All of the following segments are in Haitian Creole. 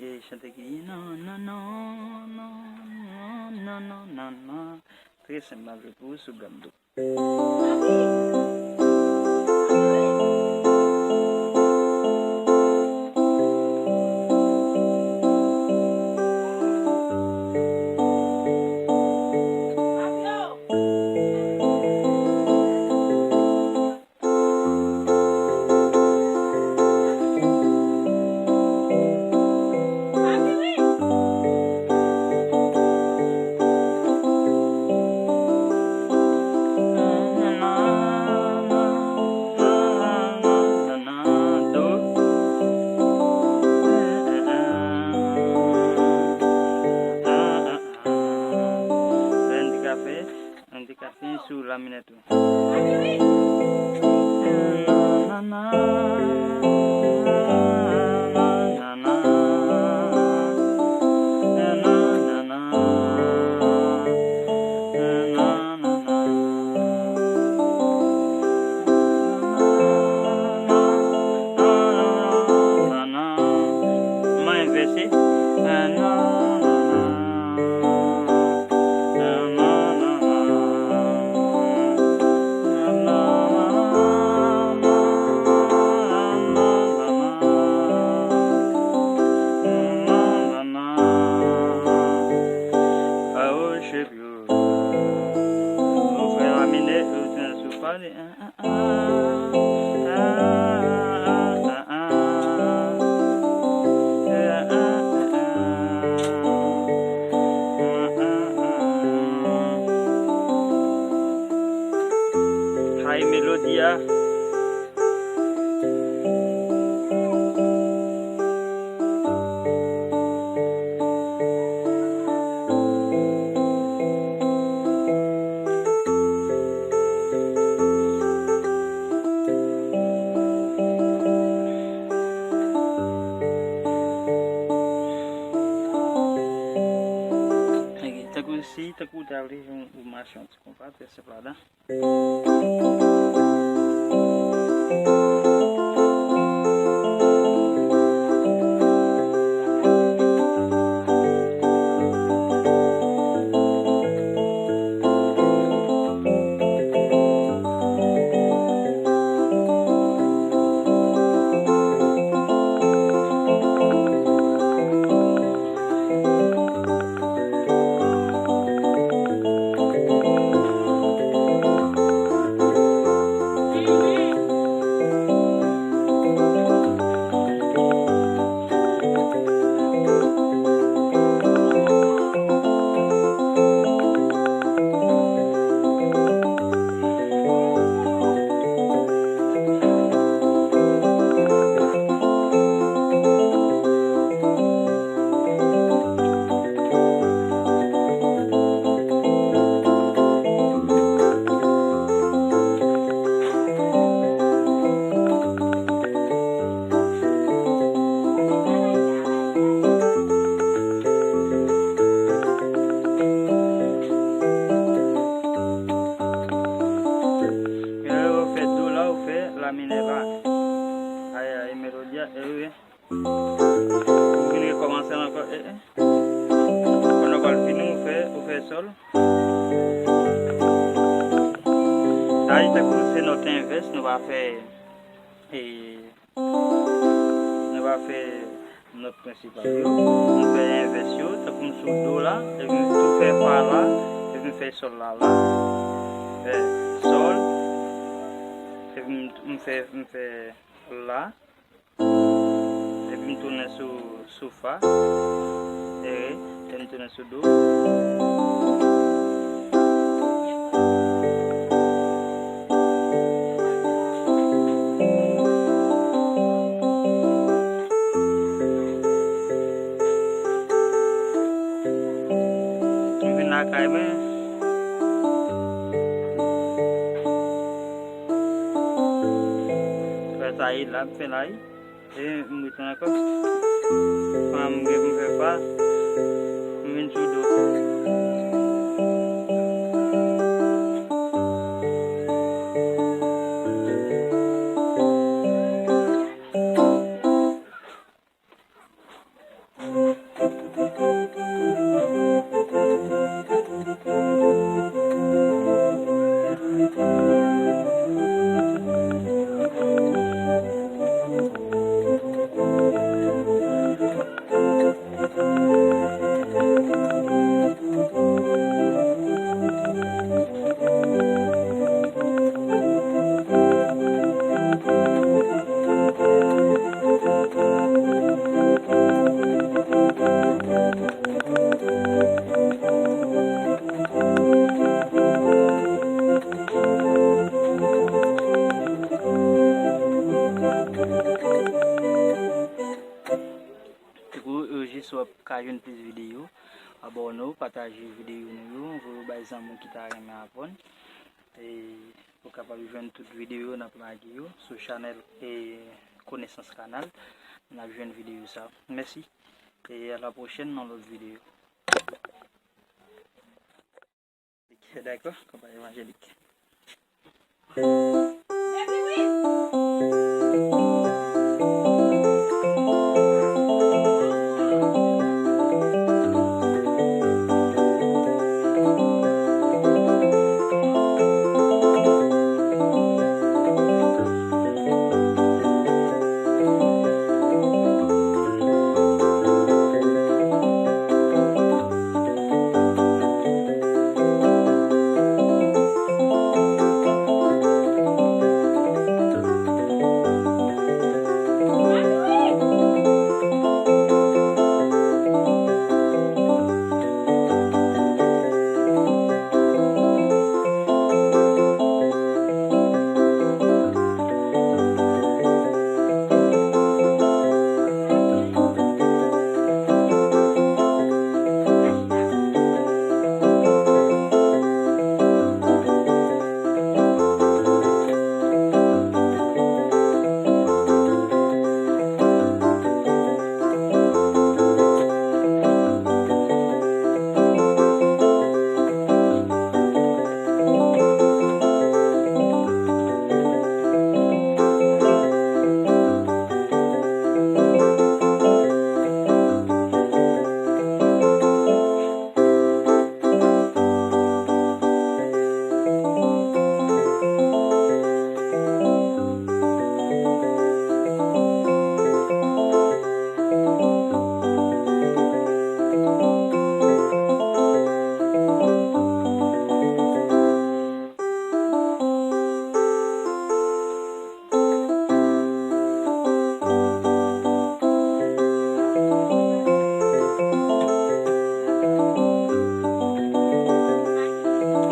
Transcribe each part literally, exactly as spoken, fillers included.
E chante ki non, non, non, non, non, non, non, non. Trè senp, m ap jwe pou ou sou gam tou. Ann te ka fè, ann te ka fini sou la minè tou. Mwen envèse. Ou fè la minè, ou tounen sou fa li. Hay melodi a. Ok, tankou si, tankou w ta vle, ou mache yon ti konpa, trè senp ladan. Lè ou fè do la, ou fè la minè la. Ay, ay, melodi a, e wi. Ou vin rekòmanse l ankò, e, e. Pandan w pral fini, ou fè, ou fè sòl. Sa vle di tankou se nòt envès, nou va fè, e, nou va fè nòt prensipal yo, nou fè envès yo, tankou m sou do la, epi m tou fè fa la, epi m fè sòl la la, fè sòl, epi m, m fè, m fè la, epi m tounen sou, sou fa, e, epi m tounen sou do. M vin lakay mwen. Fè sa ye la, m fè la ye. E m retounen ankò. Fwa m gen pou m fè fa, m vin sou do. Tankou, e, jis w ap ka jwenn plis videyo, abòne w, pataje videyo nou yo, voye yo bay zanmi w ki ta renmen aprann. E pou w kapab jwenn tout videyo n ap lage yo sou chanèl e Konesans Kanal, n ap jwenn videyo sa. Mèsi e a la pwochèn nan lòt videyo. Dakò, konpay evanjelik.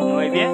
Nou ebyen?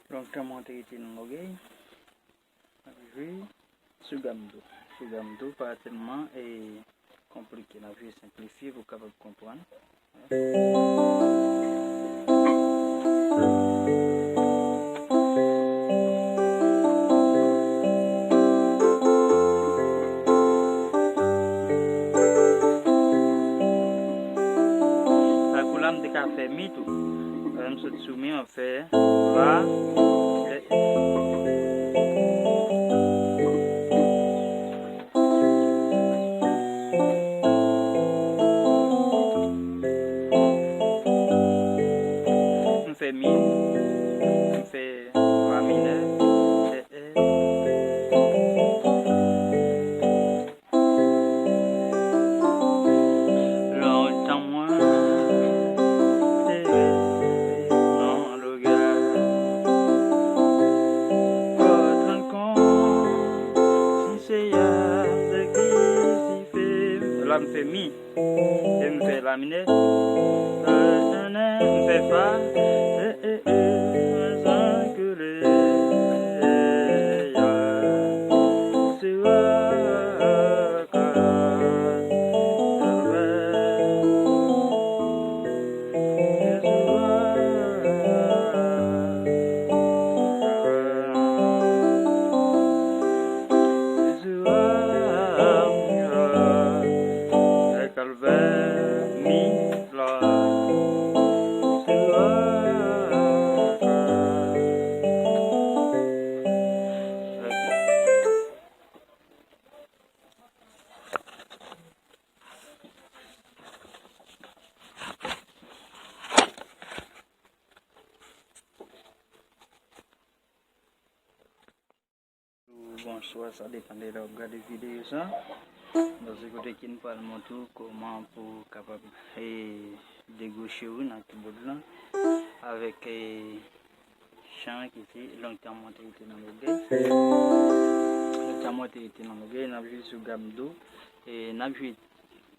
Lontan mwen te rete nan lògèy. N ap jwe sou gam do. Sou gam do pa tèlman, e, konplike. N ap jwe senplifye pou w kapab konprann. Lakou la, m te ka fè mi tou. Lè m sot sou mi, m ap fè fa, lè, m fè mi, m fè fa minè, lè, lè. Lontan mwen te rete nan lògèy. M fè mi, e m fè la minè. M fè fa, e, e, e, mwen san koule, ya. Se wa, ka, ka, Bonswa, sa depann de lè w ap gade videyo sa. Paske kote ki n pral montre w kòman pou w kapab, e, degouche w nan kibòd lan avèk, e, chan ki se Lontan Mwen Te Rete Nan Lògèy. Lontan Mwen Te Rete Nan Lògèy, n ap jwe sou gam do. E, n ap jwe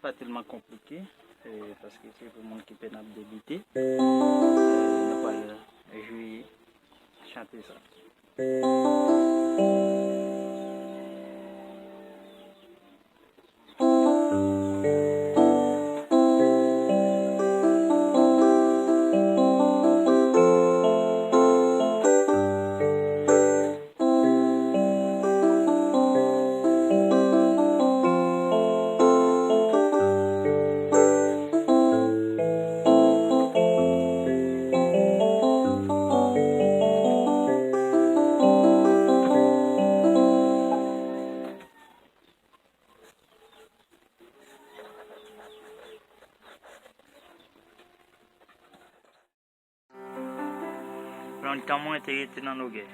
pa tèlman konplike, e, paske se pou moun ki pèn ap debite. E, nou pral jwe chante sa. Lontan mwen te rete nan lògèy.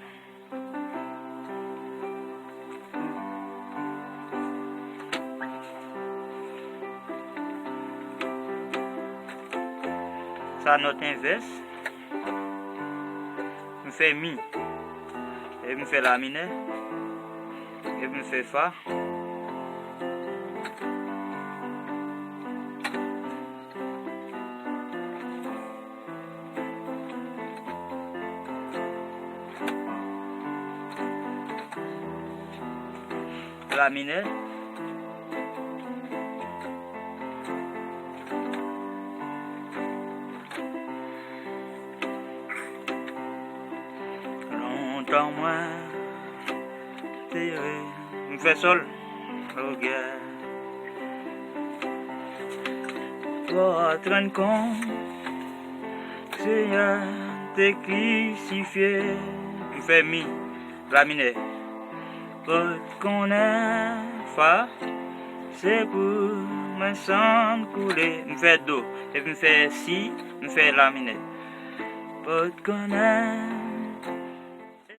Sa nòt envès. M fè mi. Epi m fè la minè. Epi m fè fa. La minè. Lontan mwen te rete. M fè sòl. Lògèy. Pòtrann kon Senyè te krisifye. M fè mi, la minè. Pòt konnen fa, se pou mwen san m koule. M fè do, epi m fè si, m fè la minè. Pòt konnen